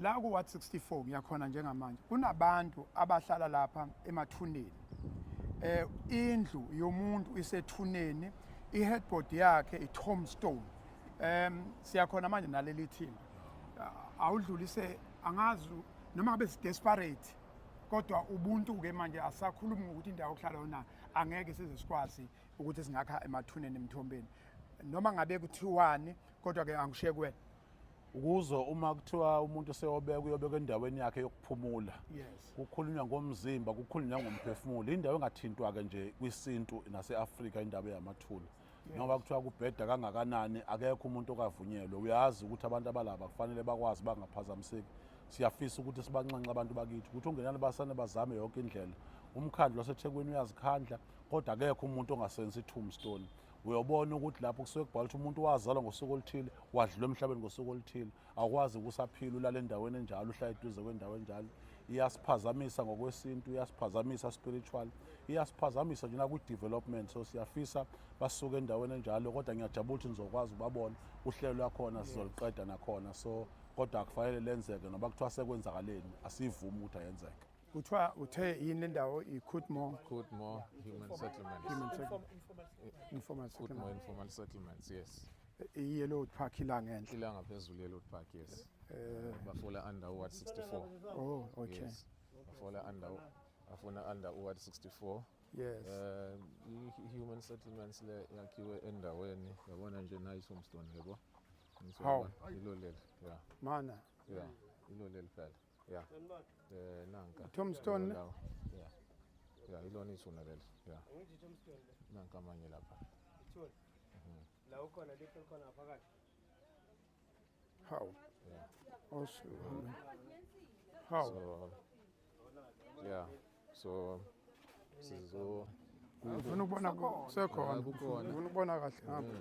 La ku Ward 64 ngiyakhona njengamanje kunabantu abahlala lapha emathuneni. Indlu yomuntu isethuneni, i-headboard yakhe i-tombstone. Siyakhona manje naleli thimba. Awudlulise, angazi noma ngabe si-desperate, kodwa ubuntu ke manje asakhulumi ngokuthi indawo yokuhlala yona angeke size sikwazi ukuthi singakha emathuneni emthombeni noma ngabe kuthiwani, kodwa ke angishiye kuwena. Ukuze uma kuthiwa umuntu seyobeka, uyobeka endaweni yakhe yokuphumula. Kukhulunywa ngomzimba, kukhulunywa ngomphefumulo. Indawo engathintwa-ke nje kwisintu nase-Afrika indaba yamathuna. Noma kuthiwa kubheda kangakanani, akekho umuntu okavunyelwe. Uyazi ukuthi abantu abalaba kufanele bakwazi bangaphazamiseki. Siyafisa ukuthi sibanxenxe abantu bakithi ukuthi ungenani basane bazame yonke indlela. Umkhandlu waseThekwini uyazikhandla, kodwa akekho umuntu ongasenza i-tombstone. Uyobona ukuthi lapho kusuke kubhala ukuthi umuntu wazalwa ngosuku oluthile, wadlula emhlabeni ngosuku oluthile. Awukwazi ukusaphila ulala endaweni enjalo, uhlala eduze kwendawo enjalo. Iyasiphazamisa ngokwesintu, iyasiphazamisa spiritual, iyasiphazamisa nje nakwi-development. So siyafisa basuke endaweni enjalo, kodwa ngiyajabula ukuthi nizokwazi ukubabona. Uhlelo lwakhona sizoluqeda nakhona, so kodwa akufanele lenzeke noma kuthiwa sekwenzakaleni, asivumi ukuthi ayenzeke. Kuthiwa uthe yini le ndawo? I-Coolmore? Coolmore Human Settlement. Human Settlement. Informal Coolmore Settlement. Informal Settlements, yes. I-Yellowwood Park ila ngenhla. Ila ngaphezulu Yellowwood Park, yes. Bafola under Ward 64. Oh, okay. Yes. Bafola under, bafuna under Ward 64. I-human settlements le yakhiwe endaweni, yabona nje nayi tombstone, yabo. Hawu. Ilo leli, yeah. Mana. Yeah, ilo leli phela. Yeah. Nanka. Tombstone. Ilo lawo. Yeah. Yeah, ilona ithuna leli. Yeah. Nanka amanye lapha. La ukhona lihle khona phakathi. Hawu. Yeah. Also. Hawu. So yeah. So sizo Ufuna ukubona kusekhona. Ah, kukhona. Ufuna ukubona kahle ngapha.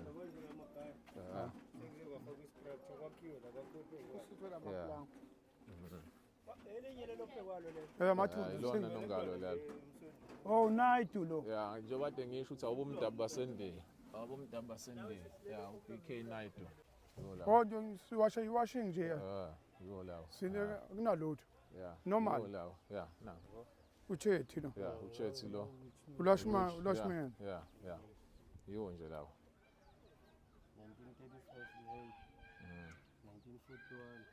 Sekuzokwafakwa i-structure, kwakhiwe la, kwakhiwe. Yeah. Elinye lelo phekwalo lelo. Amathuna. Ilona nongalo lelo. Oh, Naidu lo. Yeah, njengoba kade ngisho ukuthi awubumdabu basendiya. Awubumdabu basendiya. Yeah, uBK Naidu. Yiwo lawo. Oh, nje siwasha i-washing nje. Ah, yiwo lawo. Sine kunalutho. Yeah. Normal. Yiwo lawo. Yeah, nangu. Uchethi lo. Yeah, uChetty lo. Ulashman, Ulashman. Yeah. Yiwo nje lawo. 1935 May. 1941.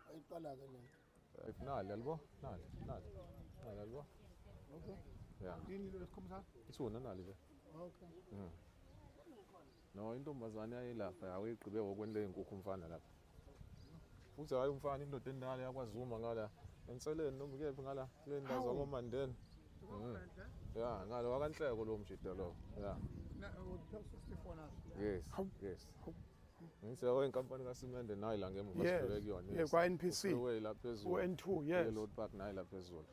Ayiqala-ke le. Nali yalibo? Nali, nali. Nali yalibo? Okay. Yeah. Yini lo esikhombisa? Ithuna nali nje. Okay. No, intombazane yayilapha yawuyigqibe ngokwendle inkukhu umfana lapha. Futhi hayi umfana, indoda endala yakwaZuma ngala enseleni noma kephi ngala kule ndawo zakoMandela. Yeah, ngalo wakanhleko lo mjida lo. Yeah. Yes. Ngithi yabo inkampani kaSimende nayi la ngemuva sidlule kuyona. Yeah, kwa NPC. Freeway la phezulu. U-N2, yes. Yellow Park nayi la phezulu.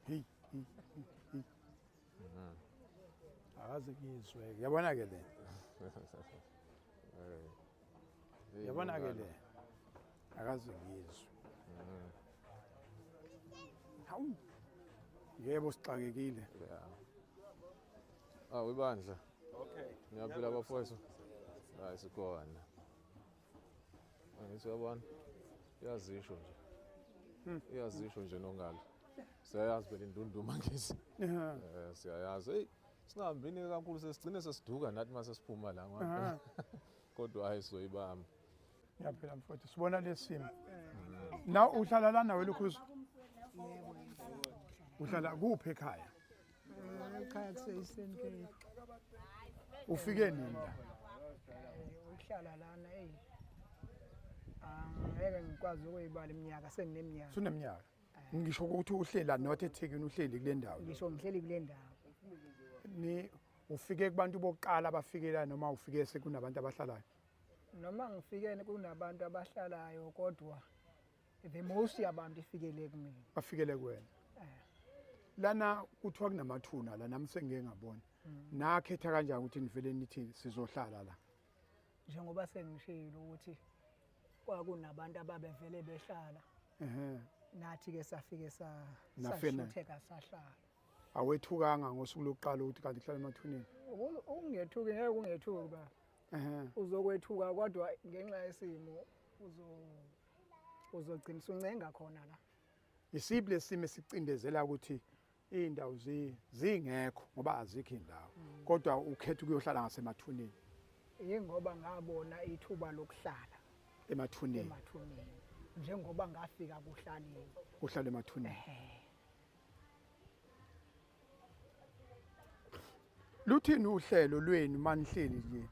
Hey, hey, hey, hey. Akaze ngizwe. Yabona ke le. Hey, Yabona ke ngalo. le. Akaze ngizwe. Hawu. Yebo, sixakekile. Yeah. Ah, ibandla. Okay. Niyaphila bafowethu? Hayi, sikhona. Angithi uyabona? Iyazisho nje. Iyazisho nje nongalo. Siyayazi phela indunduma ngithi. Siyayazi. Hey, singahambini kakhulu, sesigcine sesiduka nathi mase siphuma la ngapha. Kodwa hayi, sizoyibamba. Ngiyaphila mfowethu. Sibona lesimo. Na uhlala la nawe lokhuzu? Uhlala kuphi ekhaya? Ekhaya kuse-Eastern Cape. Ufike nini la? Ukuhlala lana, eyi, angeke ngikwazi ukuyibala iminyaka, sengineminyaka. Suneminyaka. Ngisho ukuthi uhlela not eThekwini, uhleli kule ndawo. Ngisho ngihleli kule ndawo. Ni ufike kubantu bokuqala abafikela noma ufike sekunabantu abahlalayo? Noma ngifike kunabantu abahlalayo, kodwa the most yabantu ifikele kumina. Bafikele kuwena. Lana kuthiwa kunamathuna la, nami sengike ngabona. Nakhetha kanjani ukuthi nivele nithi sizohlala la? Njengoba sengishilo ukuthi kwakunabantu ababevele behlala, nathi-ke safike Nafena. sashutheka sahlala. Awethukanga ngosuku lokuqala ukuthi kanti kuhlala emathuneni? Ukungethuki, ngeke kungethuki ba. Uzokwethuka kodwa ngenxa yesimo uzogcina usuncenga khona la. Isiphi lesimo esicindezela ukuthi iy'ndawo zingekho ngoba azikho iy'ndawo kodwa ukhetha ukuyohlala ngasemathuneni? Yingoba ngabona ithuba lokuhlala emathuneni. Emathuneni njengoba ngafika kuhlaliwe. Kuhlala emathuneni. Luthini uhlelo lwenu manihleli nje?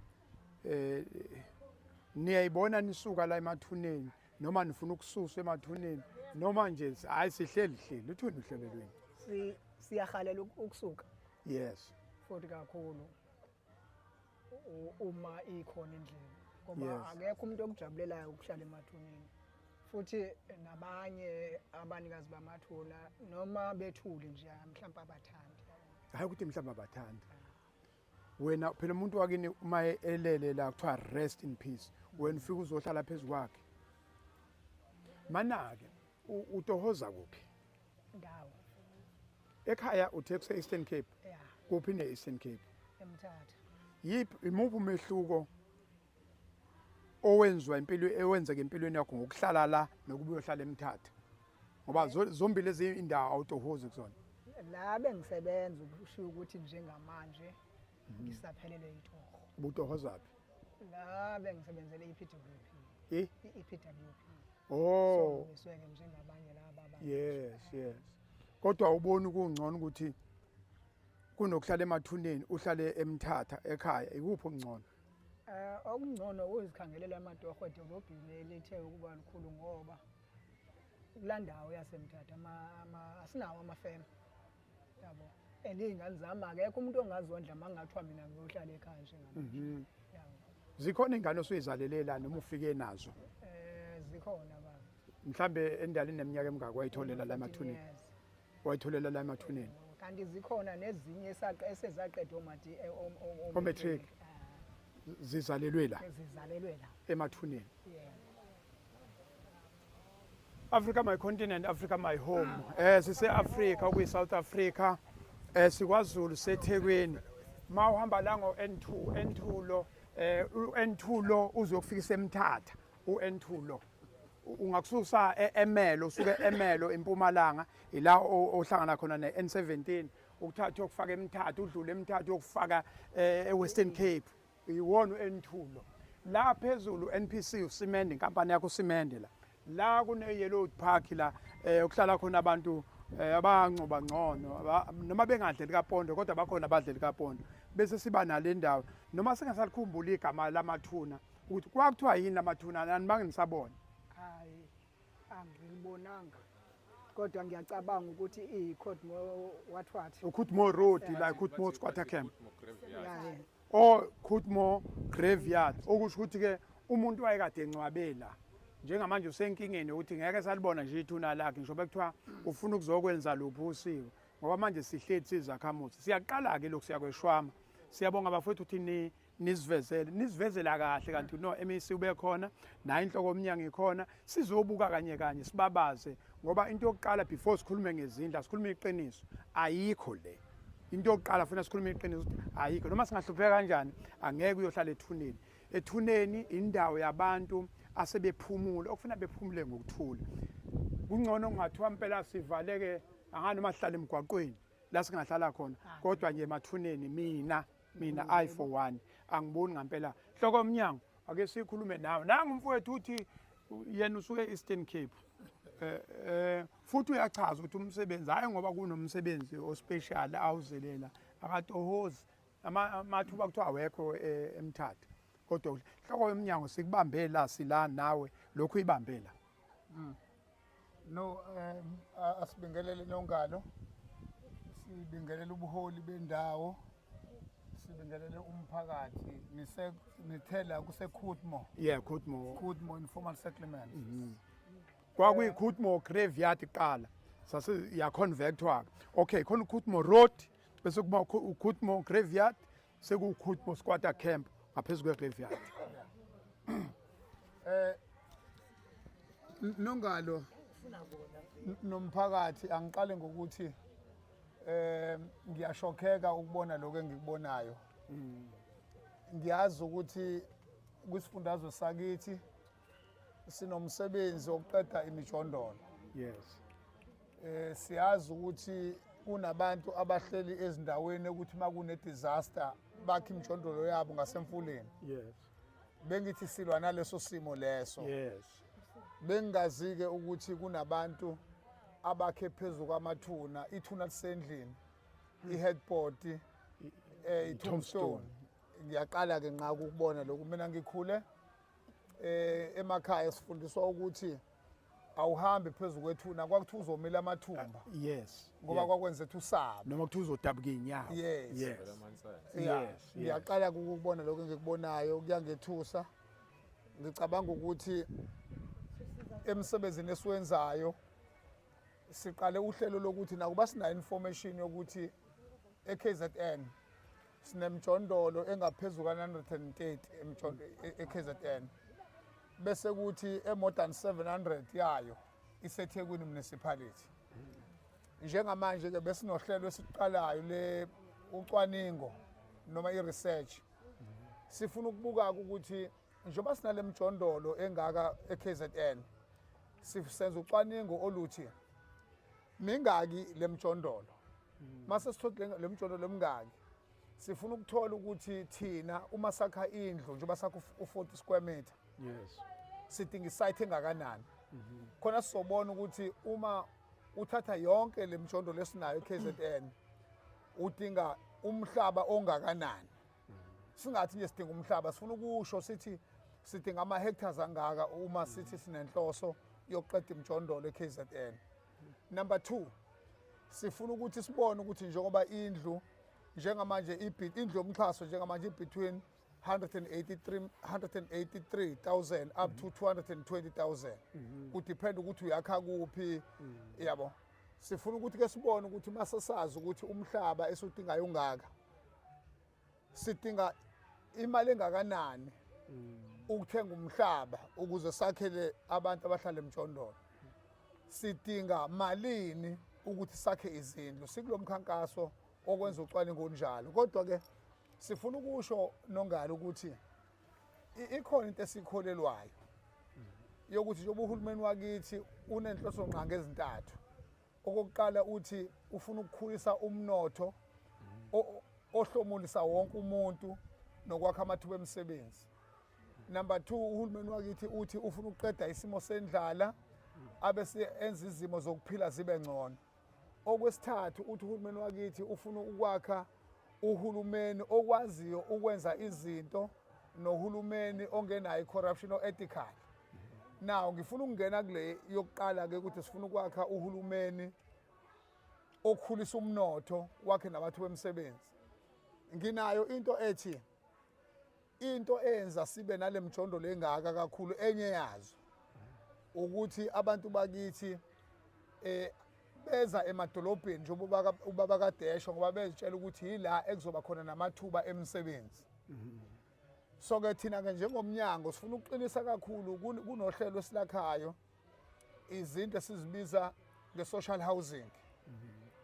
Niyayibona nisuka la emathuneni noma nifuna ukususwa emathuneni noma nje hayi sihleli hleli, luthini uhlelo lwenu? Siyahalela ukusuka. Yes. Futhi kakhulu uma ikhona indlela ngoba akekho umuntu okujabulelayo ukuhlala emathuneni. Futhi nabanye abanikazi bamathuna noma bethule nje mhlawumbe abathandi. Hayi ukuthi mhlawumbe abathandi. Wena phela umuntu wakini uma elele la kuthiwa rest in peace, wena ufika uzohlala phezu kwakhe. Mana-ke utohoza kuphi? Ndawo. Ekhaya uthe kuse Eastern Cape. Yeah. Kuphi ne Eastern Cape? eMthatha. Yiphi imuphi umehluko owenziwa impilo ewenzeka empilweni yakho ngokuhlala la nokuba uyohlala eMthatha? Ngoba zombili lezi indawo awutohozi kuzona. La bengisebenza ukushiya ukuthi njengamanje ngisaphelelwe itoho. Ubutohozaphi? La bengisebenzele i-EPWP. I? I-EPWP. Oh. So ngisweke njengabanye laba abantu. Yes, yes. Kodwa ubona kungcono ukuthi kunokuhlala emathuneni uhlale eMthatha ekhaya, ikuphi okungcono? Okungcono ukuzikhangelela amatoho edolobheni elithe ukuba likhulu ngoba kulaa ndawo yaseMthatha asinawo amafema. Yabo. And iy'ngane zami akekho umuntu ongazondla uma kungathiwa mina ngiyohlala ekhaya njengamanje. Yabo. Zikhona iy'ngane osuyizalele la noma ufike nazo? Zikhona baba. Mhlambe endalini neminyaka emingaki wayitholela la emathuneni? Years. Wayitholela la emathuneni. Kanti zikhona nezinye esezaqeda O-matric. Zizalelwe la. Zizalelwe la. Emathuneni. Yeah. Africa my continent, Africa my home. Sise Africa, kuyi South Africa. SikwaZulu seThekwini. Ma uhamba la ngo N2, N2 lo, u N2 lo uzokufikisa eMthatha, u N2 lo. Ungakususa eMelo, usuke eMelo eMpumalanga, ila ohlangana khona ne N17, ukuthatha uyokufaka eMthatha, udlule eMthatha uyokufaka eWestern Cape. Iwona u-N2 lo. La phezulu NPC uSimende, inkampani yakho uSimende la. La kune Yellow Park la okuhlala khona abantu abancoba ngcono, noma bengadleli kaPondo kodwa bakhona abadleli kaPondo. Bese siba nale ndawo noma singasalikhumbuli igama lamathuna ukuthi kwakuthiwa yini lamathuna, nanibange nisabona. Hayi, angilibonanga. Kodwa ngiyacabanga ukuthi i-Courtmore what what. U-Courtmore Road la, Courtmore Squatter Camp. Yeah. O Courtmore Graveyard, okusho ukuthi ke umuntu wayekade encwabe la. Njengamanje usenkingeni ukuthi ngeke salibona nje ithuna lakhe, ngisho bekuthiwa ufuna ukuzokwenza luphi usiko, ngoba manje sihleli sizakhamuzi. Siyaqala ke lokhu siyakweshwama. Siyabonga bafowethu ukuthi nisivezele, nisivezela kahle kanti no MEC ube khona, nayo inhloko yomnyango ikhona, sizobuka kanye kanye sibabaze, ngoba into yokuqala before sikhulume ngezindlu sikhulume iqiniso, ayikho le. Into yokuqala funa sikhulume iqiniso ukuthi ayikho, noma singahlupheka kanjani angeke uyohlala ethuneni. Ethuneni indawo yabantu asebephumula, okufuna bephumule ngokuthula. Kungcono kungathiwa impela sivaleke, angani noma sihlale emgwaqweni la singahlala khona, kodwa nje emathuneni mina I for one angiboni ngampela. Hloko yomnyango ake sikhulume nawe. Nangu umfowethu uthi yena usuke e-Eastern Cape. Futhi uyachaza ukuthi umsebenzi, hayi ngoba kunomsebenzi ospecial awuzelela, akatohozi amathuba kuthiwa awekho eMthatha. Kodwa hloko yomnyango sikubambe la, sila nawe lokhu uyibambe la. No, asibingelele Nongalo, sibingelele ubuholi bendawo, sibingelele umphakathi. Nithela kuse Courtmore. Yeah, Courtmore. Courtmore informal settlement. Kwakuyi Courtmore graveyard kuqala. Sase ya convertwa. Okay, khona Courtmore Road bese kuba Courtmore graveyard, seku Courtmore squatter camp ngaphezulu kwe graveyard. Nongalo nomphakathi, angiqale ngokuthi ngiyashokheka ukubona lokho engikubonayo. Ngiyazi ukuthi Kwisifundazwe sakithi sinomsebenzi wokuqeda imijondolo. Yes. Siyazi ukuthi kunabantu abahleli ezindaweni ukuthi makune disaster bakhe imijondolo yabo ngasemfuleni. Yes. Bengithi silwa naleso simo leso. Yes. Bengingazi-ke ukuthi kunabantu abakhe phezu kwamathuna, ithuna lisendlini, i-headboard, i-tombstone. Ngiyaqala ke nqa ukubona lokhu. Mina ngikhule emakhaya sifundiswa ukuthi awuhambi phezu kwethuna, kwakuthiwa uzomila amathumba. Yes. Ngoba kwakwenza ethi usabe. Noma kuthiwa uzodabuka inyawo. Yes. Yes. Yeah. Yes. Ngiyaqala ukubona lokho engikubonayo, kuyangethusa. Ngicabanga ukuthi emsebenzini esiwenzayo siqale uhlelo lokuthi nakuba sinayo information yokuthi e-KZN sinemjondolo engaphezu ka-930 e-KZN, bese kuthi e-more than 700 yayo iseThekwini municipality. Njengamanje ke besinohlelo esiqalayo le ucwaningo noma i-research, sifuna ukubuka ukuthi njengoba sinale mjondolo engaka e-KZN, sisenza ucwaningo oluthi mingaki le mjondolo. Mase sithole le mjondolo emingaki, sifuna ukuthola ukuthi thina uma sakha indlu, njengoba sakha u-40 square meter, sidinga isite engakanani, khona sizobona ukuthi uma uthatha yonke le mjondolo esinayo e-KZN udinga umhlaba ongakanani. Singathi nje sidinga umhlaba, sifuna ukusho sithi sidinga ama-hectares angaka uma sithi sinenhloso yokuqeda imjondolo e-KZN. Number 2, sifuna ukuthi sibone ukuthi njengoba indlu njengamanje indlu yomxhaso njengamanje i-between 183,000 up to 220,000, kudepend ukuthi uyakha kuphi, yabo. Sifuna ukuthi ke sibone ukuthi mase sazi ukuthi umhlaba esiwudingayo ungaka, sidinga imali engakanani ukuthenga umhlaba ukuze sakhele abantu abahlala emjondolo, sidinga malini ukuthi sakhe izindlu. Sikulo mkhankaso okwenza ucwaningo onjalo. Kodwa ke sifuna ukusho nongalo ukuthi ikhona into esikholelwayo yokuthi njengoba uhulumeni wakithi unenhloso ngqangi ezintathu. Okokuqala, uthi ufuna ukukhulisa umnotho ohlomulisa wonke umuntu nokwakha amathuba emisebenzi. Number 2, uhulumeni wakithi uthi ufuna ukuqeda isimo sendlala abese enza izimo zokuphila zibe ngcono. Okwesithathu, uthi uhulumeni wakithi ufuna ukwakha uhulumeni okwaziyo ukwenza izinto nohulumeni ongenayo i-corruption, o-ethical. Now ngifuna ukungena kule yokuqala ke, ukuthi sifuna ukwakha uhulumeni okhulisa umnotho wakhe namathuba emisebenzi. Nginayo into ethi into eyenza sibe nale mjondolo engaka kakhulu, enye yazo ukuthi abantu bakithi beza emadolobheni njengoba ubaba kadesho, ngoba bezitshela ukuthi yila ekuzoba khona namathuba emisebenzi. So ke thina ke njengomnyango sifuna ukuqinisa kakhulu kunohlelo esilakhayo, izinto esizibiza nge-social housing,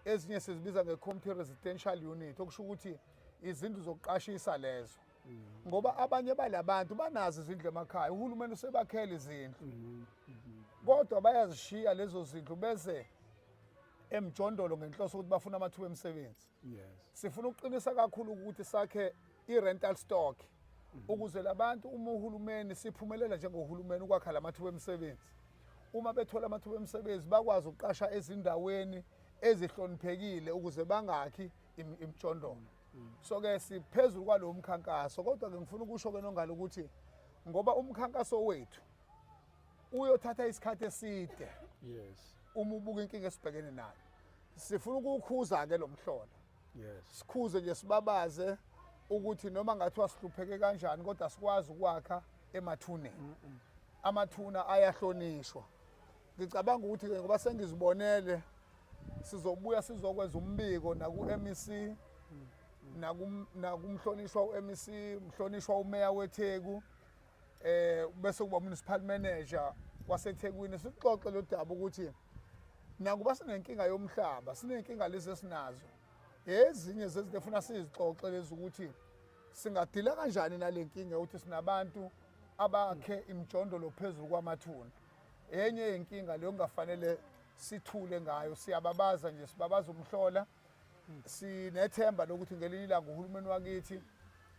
ezinye sizibiza nge-community residential unit, okusho ukuthi izindlu zokuqashisa lezo, ngoba abanye balabantu banazo izindlu emakhaya, uhulumeni usebakhela izindlu, kodwa bayazishiya lezo zindlu beze emjondolo ngenhloso ukuthi bafuna amathuba emisebenzi. Sifuna ukuqinisa kakhulu ukuthi sakhe i-rental stock ukuze labantu, uma uhulumeni siphumelela njengohulumeni ukwakha lamathuba emisebenzi, uma bethola amathuba emisebenzi bakwazi ukuqasha ezindaweni ezihloniphekile ukuze bangakhi imijondolo. So ke siphezulu kwalowo mkhankaso. Kodwa ke ngifuna ukusho ke nongalo ukuthi ngoba umkhankaso wethu uyothatha isikhathi eside, uma ubuka inkinga esibhekene nayo, sifuna ukuwukhuza ke lo mhlola. Sikhuze nje, sibabaze ukuthi noma ngathiwa sihlupheke kanjani, kodwa sikwazi ukwakha emathuneni. Amathuna ayahlonishwa. Ngicabanga ukuthi ke ngoba sengizibonele, sizobuya sizokwenza umbiko naku-MEC, nakumhlonishwa u-MEC, umhlonishwa umeya weTheku, bese kuba municipal manager waseThekwini, sixoxe lo daba ukuthi nakuba sinenkinga yomhlaba, sinenkinga lezi esinazo, ezinye zezinto efuna sizixoxe lezi ukuthi singadila kanjani nale nkinga ukuthi sinabantu abakhe imijondolo phezulu kwamathuna. Enye yenkinga leyo kungafanele sithule ngayo, siyababaza nje, sibabaza umhlola. Sinethemba lokuthi ngelinye ilanga uhulumeni wakithi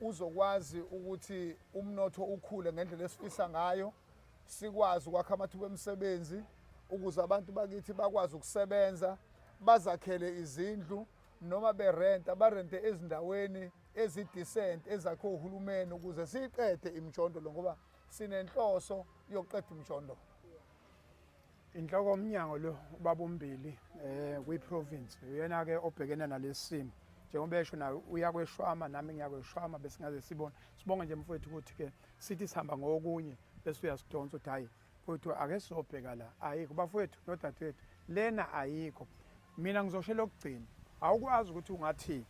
uzokwazi ukuthi umnotho ukhule ngendlela esifisa ngayo, sikwazi ukwakha amathuba emisebenzi ukuze abantu bakithi bakwazi ukusebenza, bazakhele izindlu noma berenta, barente ezindaweni ezi-decent ezakhiwe uhulumeni ukuze siyiqede imijondolo ngoba sinenhloso yokuqeda imijondolo. Inhloko yomnyango lo ubaba uMbili eh kwi-province uyena ke obhekene nalesi simo njengoba esho naye uyakweshwama nami ngiyakweshwama besingaze sibone sibonge nje mfowethu ukuthi ke sithi sihamba ngokunye bese uyasidonsa uthi hayi mfowethu ake sizobheka la ayikho bafowethu nodadewethu lena ayikho mina ngizoshela okugcina awukwazi ukuthi ungathi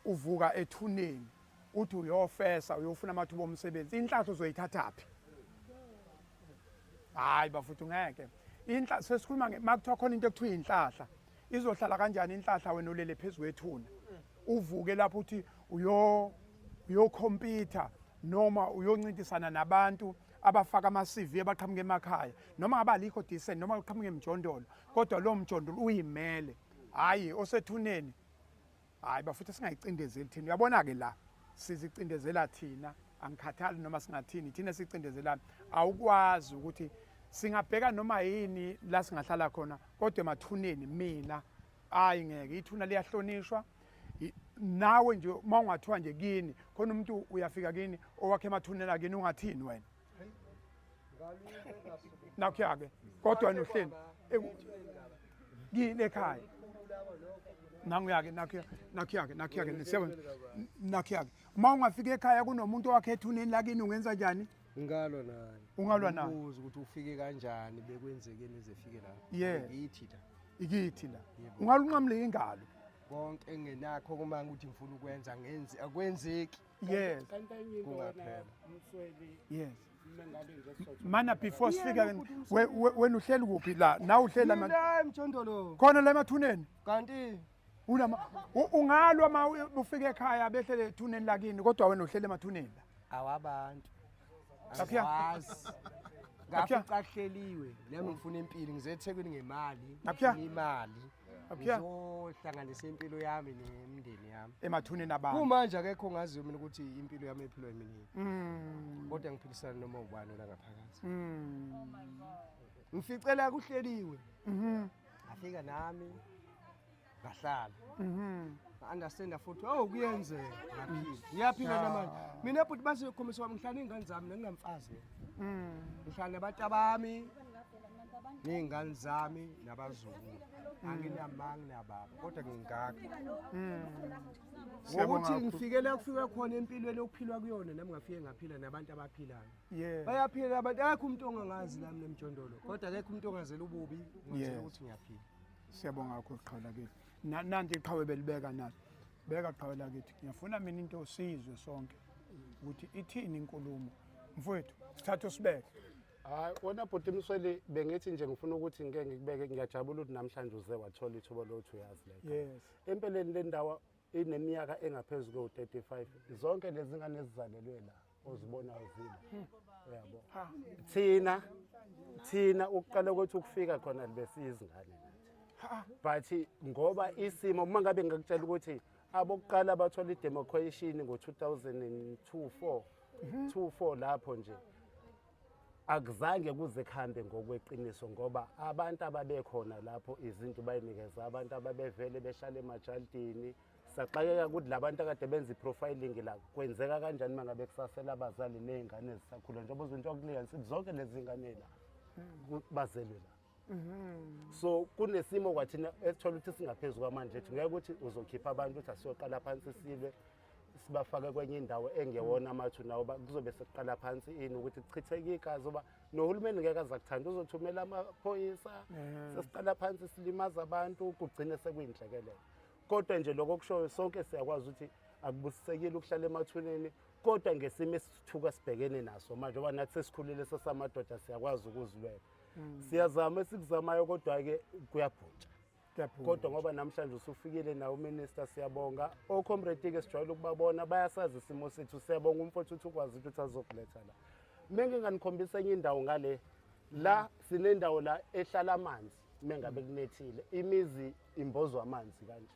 uvuka ethuneni uthi uyofesa uyofuna amathuba omsebenzi inhlahla uzoyithathaphi hayi bafuthu ngeke inhla sesikhuluma nge makuthiwa khona into ekuthiwa inhlahla izohlala kanjani inhlahla wena ulele phezu kwethuna uvuke lapho uthi uyo uyokhompyutha noma uyoncintisana nabantu abafaka ama-CV abaqhamuka emakhaya noma ngabe alikho decent noma uqhamuka emjondolo kodwa lowo mjondolo uyimele hhayi osethuneni Hayi bafuthu singayicindezeli thina. Uyabona ke la sizicindezela thina angikhathali noma singathini thina sicindezelana. Awukwazi ukuthi singabheka noma yini la singahlala khona kodwa emathuneni mina hayi ngeke ithuna liyahlonishwa nawe nje uma ungathiwa nje kini khona umuntu uyafika kini owakhe emathuneni akini ungathini wena nakhuya-ke kodwa wena uhleli kini ekhaya nanguya-ke nakhuya nakhuya-ke nakhuya-ke siyabona nakhuya-ke uma ungafika ekhaya kunomuntu owakhe ethuneni lakini ungenza njani Ngingalwa naye. Ungalwa naye. Ngibuze ukuthi ufike kanjani bekwenzekeni eze fike la. Yeah. Ngithi la. Ikithi la. Yebo. Ungalunqamula ingalo. Konke enginakho kuma ukuthi ngifuna ukwenza ngenzi akwenzeki. Yes. Kanti enye into wena Kungaphela. Msweli Yes. uma ngabe nje sizothi Mana before sifika wena uhleli kuphi la? Nawe uhleli ama Mina emjondolo. khona la emathuneni. Kanti Unama ungalwa ma ufika ekhaya behlele ethuneni lakini kodwa wena uhlele emathuneni la. Awabantu. Laphiya. Angiwazi. Laphiya. Ngafica kuhleliwe. Nami ngifuna impilo ngize eThekwini ngemali. Laphiya. Ngifuna imali. Laphiya. Ngizohlanganisa impilo yami nemindeni yami. Emathuneni abantu. Kumanje akekho ongaziyo mina ukuthi impilo yami ephilwa yimina. Mm. Kodwa ngiphilisana noma ubani la ngaphakathi. Mm. Ngificela kuhleliwe. Ngafika nami ngahlala. Understand futhi oh kuyenzeka ngaphila. Ngiyaphila namanje. Mina bhuti base yokhombisa wami ngihlala nezingane zami nenginamfazi mina. Ngihlala nabantu abami ney'ngane zami nabazukulu. Anginamanga nababa kodwa ngingaka. Siyabonga Ngokuthi kakhulu. ngifike la kufika khona empilweni okuphilwa kuyona nami ngafike ngaphila nabantu abaphilayo. Yeah. Bayaphila abantu akekho umuntu ongangazi lami nemjondolo kodwa akekho umuntu ongazela ububi ngazela Yes. ukuthi ngiyaphila. Siyabonga kakhulu qhawe lakithi. Nanti iqhawe belibeka nalo. Beka qhawe lakithi. Ngiyafuna mina into sizwe sonke ukuthi ithini inkulumo. Mfowethu, sithathe usibeke. Hayi wena bhuti Msweli bengithi nje ngifuna ukuthi ngike ngikubeke ngiyajabula ukuthi namhlanje uze wathola ithuba lokuthi uyazi la ekhaya. Yes. Empeleni le ndawo ineminyaka engaphezu kwewu-35 zonke lezi ngane ezizalelwe la ozibonayo zila uyabo thina thina ukuqala kwethu ukufika khona besiyizingane nathi but ngoba isimo uma ngabe ngingakutshela ukuthi abokuqala bathola i-demarcation ngo-2002 4 24 lapho nje akuzange kuze kuhambe ngokweqiniso ngoba abantu ababekhona lapho izinto bayinikeza abantu ababevele behlala emajalidini saxakeka ukuthi labantu akade benza i-profiling la kwenzeka kanjani uma ngabe kusasela abazali ney'ngane ezisakhula njengoba uzinto kuleya sithi zonke lezi ngane la bazelwe la so kunesimo kwathina esithola ukuthi singaphezu kwamandla ethu ngeke ukuthi uzokhipha abantu ukuthi asiyoqala phansi silwe sibafake kwenye indawo engewona amathuna nawo kuzobe sekuqala phansi ini ukuthi kuchitheke igazi oba nohulumeni ngeke aza kuthanda uzothumela amaphoyisa sesiqala phansi silimaza abantu kugcine sekuyinhlekelele kodwa nje lokho okushoyo sonke siyakwazi ukuthi akubusisekile ukuhlala emathuneni kodwa ngesimo esithuka sibhekene naso manje ngoba nathi sesikhulile sesamadoda siyakwazi ukuzilwela siyazama esikuzamayo kodwa-ke kuyabhuntsha kodwa ngoba namhlanje usufikile nawe uminister siyabonga ocomrade-ke sijwayele ukubabona bayasazi isimo sethu siyabonga umfowethu ukuthi ukwazi ukuthi azokuletha la. Menginganikhombisa enye indawo ngale la, sinendawo la ehlala amanzi mengabe kunethile, imizi imbozwa amanzi kanje.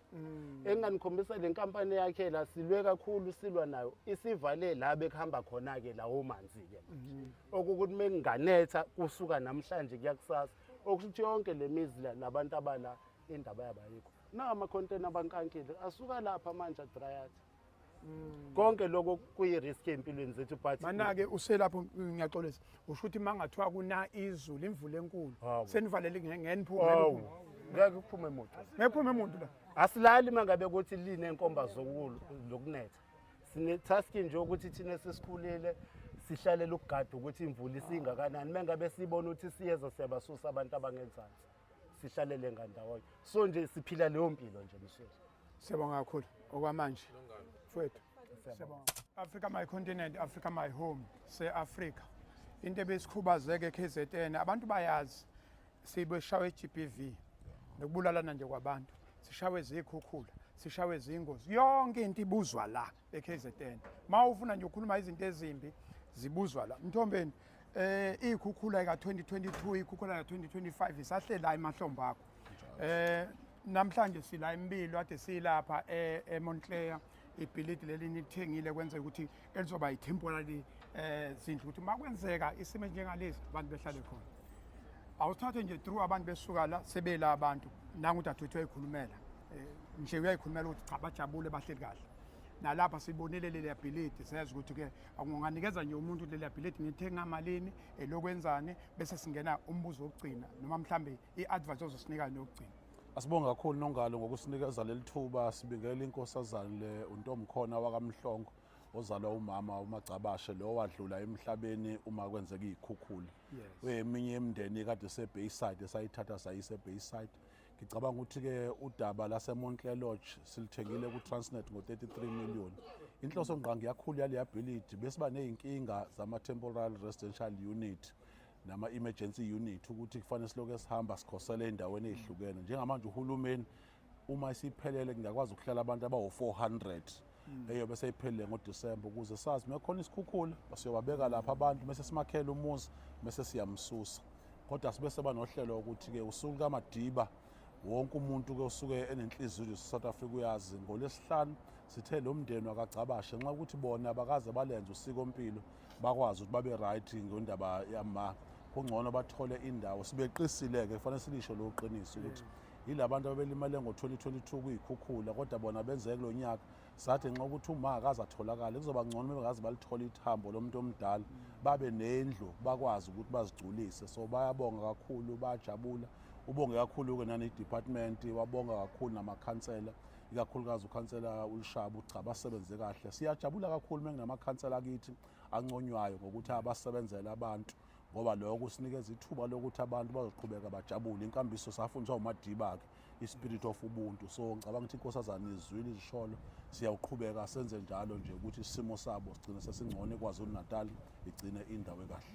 Enginganikhombisa le nkampani yakhe la, silwe kakhulu silwa nayo, isivale la bekuhamba khona-ke lawo manzi-ke manje, okukuthi menginganetha kusuka namhlanje kuya kusasa, okusho ukuthi yonke le mizi la nabantu abala indaba yabo ayikho. Nawo amakhontena abankankile asuka lapha manje adrayathi. Konke lokho kuyi-risk ey'mpilweni zethu, but Mana-ke uselapho, ngiyaxolisa, usho ukuthi uma ngathiwa kuna izulu, imvula enkulu, Hawu. senivalele ngeniphume? Hawu, ngeke kuphume muntu. Ngeke kuphume muntu la? Asilali uma ngabe kuthi linenkomba zokunetha. Sine-task nje ukuthi thina sesikhulile sihlalela ukugada ukuthi imvula isingakanani. Uma ngabe sibona ukuthi siyeza, siyabasusa abantu abangenzansi, sihlalele ngandawonye. So nje siphila leyo mpilo nje, Msweli. Siyabonga kakhulu okwamanje, mfowethu, siyabonga. Africa my continent, Africa my home. Se-Afrika into ebesikhubazeke e-KZN, abantu bayazi, sibeshawe i-GBV nokubulalana nje kwabantu, sishawe zikhukhula, sishawe zingozi, yonke into ibuzwa la e-KZN. Ma ufuna nje ukukhuluma izinto ezimbi, zibuzwa la. Mthombeni, ikhukhula ka-2022, ikhukhula ka-2025 isahlela emahlombe akho. Namhlanje sila empilo ade silapha eMontclair, ibhilidi leli nilithengile, kwenzeka ukuthi elizoba yi-temporary zindlu, ukuthi uma kwenzeka isimo esinjengalesi abantu behlale khona. Awuthathe nje through abantu besuka la sebela abantu, nangu udadewethu uyayikhulumela, nje uyayikhulumela ukuthi cha, bajabule, bahleli kahle. Nalapha sibonile leliya bhilidi, siyazi ukuthi-ke unganikeza nje umuntu leliya bhilidi, ngithenga malini, elokwenzani, bese singena umbuzo wokugcina noma mhlambe i-advice ozosinika yokugcina. Asibonge kakhulu, Nongalo, ngokusinikeza leli thuba. Sibingelela inkosazane le uNtomkhona wakaMhlongo, ozalwa umama uMagcabashe lo wadlula emhlabeni uma kwenzeka iy'khukhula. Eminye imindeni kade se-Bayside esayithatha sayise e-Bayside. Ngicabanga ukuthi-ke udaba lase-Montclair Lodge silithengile ku-Transnet ngo-33 million. Inhloso ngqangi yakhulu yaleya bhilidi, besiba ney'nkinga zama-temporary residential unit nama-emergency unit, ukuthi kufanele silokhu sihamba sikhosele ey'ndaweni ey'hlukene. Njengamanje uhulumeni uma isiphelele kungakwazi ukuhlala abantu abawu-400, eyobe seyiphelile ngoDisemba, ukuze sazi uma khona isikhukhula siyobabeka lapha abantu, bese simakhela umuzi, bese siyamsusa. Kodwa sibe seba nohlelo ukuthi-ke usuku kaMadiba, wonke umuntu-ke usuke enenhliziyo nje South Africa uyazi, ngolwesihlanu sithe lo mndeni wakagcabashe, nxa ukuthi bona bakaze balenze usikompilo bakwazi ukuthi babe right ngendaba yama, kungcono bathole indawo. Sibeqisile-ke, kufanele silisho lo qiniso ukuthi yila bantu ababelimale ngo-2022 kuyikhukhula, kodwa bona benzeke kulo nyaka. Sathi nxa ukuthi uma akaze atholakale, kuzoba ngcono bengaze balithola ithambo lomuntu omdala, babe nendlu bakwazi ukuthi bazigculise. So bayabonga kakhulu, bayajabula. Ubonge kakhulu-ke nane-department, wabonga kakhulu namakhansela, ikakhulukazi ukhansela uLishaba. Cha, basebenze kahle. Siyajabula kakhulu uma kunamakhansela akithi anconywayo ngokuthi abasebenzela abantu, ngoba lokho kusinikeza ithuba lokuthi abantu bazoqhubeka bajabule. Inkambiso safundiswa uMadiba-ke, i-spirit of ubuntu. So ngicabanga ukuthi inkosazane izwile izisholo, siyawuqhubeka senze njalo nje ukuthi isimo sabo sigcine sesingcono eKwaZulu Natal, igcine indawo ekahle.